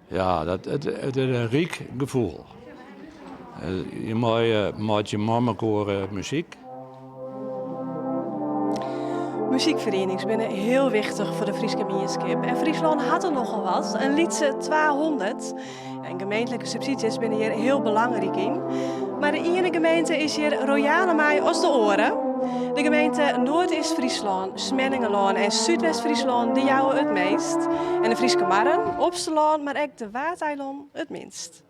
Ja, dat, it, it is in ryk gefoel. Je meitsje mei mekoar muzyk. Muzykferienings binne hiel wichtich foar de Fryske mienskip en Fryslân hat der nochal wat, in lytse 200. En gemeentlike subsydzjes binne hjir hiel belangryk yn. Mar de iene gemeente is hjir royaler mei as de oare. De gemeente Noardeast-Fryslân, Smellingerlân en Súdwest-Fryslân dy jouwe it meast. En de Fryske Marren, Opsterlân, mar ek de Waadeilannen it minst.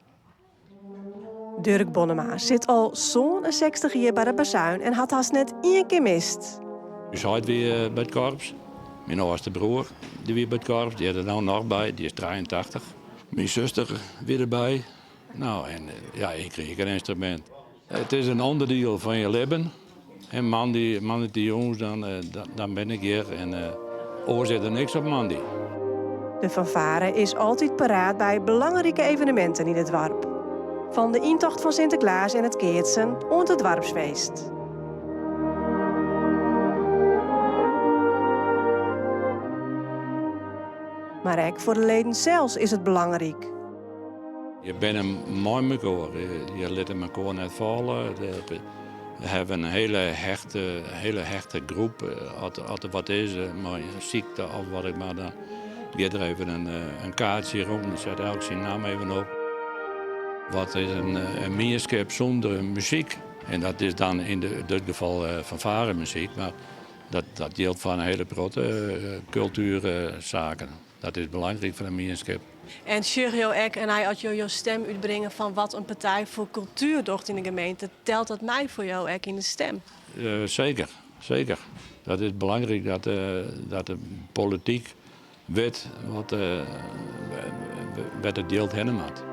Durk Bonnema sit al 67 jier by de Bazuin en hat hast net ien kear mist. Us heit wie by it korps. Myn âldste broer dy wie by it korps, dy is der no noch by, dy is 83. Myn suster wie derby. No, en ja, ik krige ek in ynstrumint. It is in ûnderdiel fan je libben. En moandei, moandeitejûns dan, dan bin ik hjir en oars is der niks op moandei. De fanfare is altyd paraat by belangrike eveneminten yn it doarp. Fan de yntocht fan Sinteklaas en it keatsen oant it doarpsfeest. Mar ek foar de leden sels is it belangryk. Je binne mei mekoar, je litte mekoar net falle. We hawwe in hiele hechte, hiele hechte groep. As der wat is mei sykte of wat ek mar, dan giet der even in kaartsje rûn, dan set elk syn namme even op. Wat is in mienskip sûnder muzyk? En dat is dan yn dit gefal fanfaremuzyk, mar dat jildt foar in hiele protte kultuersaken. Dat is belangryk foar de mienskip. En sjogge jo ek, en as jo jo stim útbringe fan wat in partij foar kultuer docht yn de gemeente, telt dat mei foar jo ek yn de stim? Seker, seker. Dat is belangryk dat, dat de polityk wit wat, wêr't it jild hinne moat.